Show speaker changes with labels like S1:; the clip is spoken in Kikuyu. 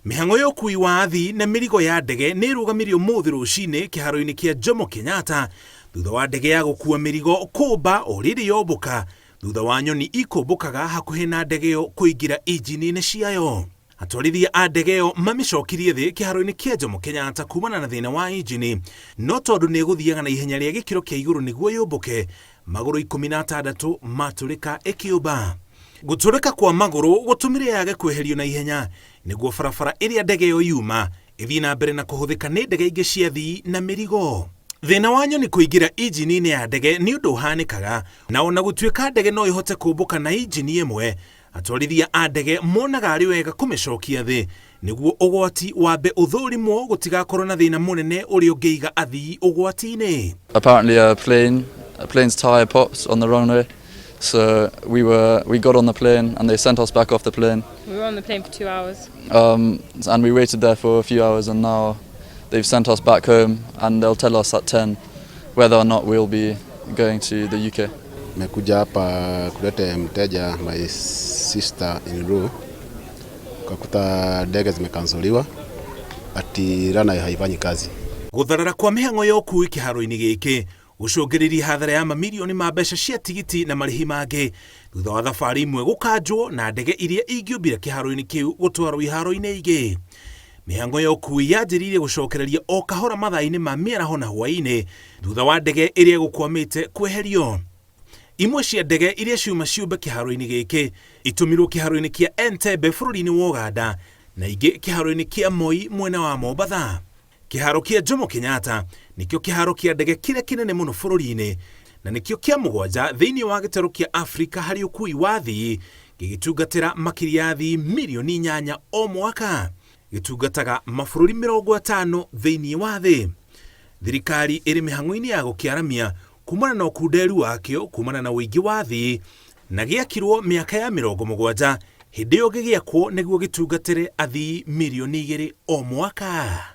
S1: Mĩhang'o ya ũkui wa athii na mĩrigo ya ndege nĩ ĩrũgamirio ũmũthĩ rũcinĩ kĩharo-inĩ kĩa Jomo Kenyatta thutha wa ndege ya gũkua mĩrigo kũmba o rĩrĩ yombũka thutha wa nyoni ikũmbũkaga hakuhĩ na ndege ĩyo kũingĩra injini-inĩ ciayo. Atwarithia a ndege ĩyo mamĩcokirie thĩ kĩharo-inĩ kĩa Jomo Kenyatta kumana na thĩna wa injini, no tondũ nĩ ĩgũthiaga na ihenya rĩa gĩkĩro kĩa igũrũ nĩguo yũmbũke, magũrũ 16 matũrĩka ĩkĩũmba. Gũtũrĩka kwa magũrũ gũtũmire yage kweherio na ihenya nĩguo barabara ĩrĩa ndege ĩyo yuma ĩthiĩ na mbere na kũhũthĩka nĩ ndege ingĩ cia athii na mĩrigo. Thĩna wa nyoni kũingĩra injini-inĩ ya ndege nĩ ũndũ ũhanĩkaga, na ona gũtuĩka ndege no ĩhote kũmbũka na injini ĩmwe, Atwarithia a ndege monaga arĩ wega kũmĩcokia thĩ nĩguo ũgwati wambe ũthũrimwo gũtigakorwo na thĩna mũnene ũrĩa ũngĩiga athii ũgwati-inĩ.
S2: Apparently a plane's tire popped on the runway, so we got on the plane and they sent us back off the plane.
S3: We were on the plane for 2 hours.
S2: And we waited there for a few hours and now they've sent us back home and they'll tell us at 10 whether or not we'll be going to the UK.
S4: Mekuja hapa kuleta mteja, my sister in law, kakuta ndege zimecanceliwa, ati runway haifanyi kazi.
S1: Gũtharara kwa mĩhang'o ya ũkui kĩharo-inĩ gĩkĩ gũcũngĩrĩria hathara ya mamirioni ma mbeca cia tigiti na marĩhi mangĩ thutha wa thabarĩ imwe gũkanjwo na ndege iria ingĩũmbire kĩharo-inĩ kĩu gũtwarwo iharo-inĩ ingĩ. Mĩhang'o ya ũkui yanjĩrĩirie gũcokereria o kahora mathaa-inĩ ma mĩaraho na hwaĩ-inĩ thutha wa ndege ĩrĩa ĩgũkwamĩte kweherio. Imwe cia ndege iria ciuma ciũmbe kĩharo-inĩ gĩkĩ itũmirwo kĩharo-inĩ kĩa Entebbe bũrũri-inĩ wa Ũganda na ingĩ kĩharo-inĩ kĩa Moi mwena wa Mombatha. Kĩharo kĩa Jomo Kenyatta nĩkĩo kĩharo kĩa ndege kĩrĩa kĩnene mũno bũrũri-inĩ na nĩkĩo kĩa mũgwanja thĩinĩ wa gĩtarũ kĩa Afrika harĩ ũkui wa athii, gĩgĩtungatĩra makĩria ya athii mirioni 8 o mwaka. Gĩtungataga mabũrũri 50 thĩinĩ wa thĩ. Thirikari ĩrĩ mĩhang'o-inĩ ya gũkĩaramia kumana na ũkunderu wakĩo kumana na ũingĩ wa athii na gĩakirwo mĩaka ya 70 hĩndĩ ĩyo gĩgĩakwo nĩguo gĩtungatĩre athii mirioni 2 o mwaka.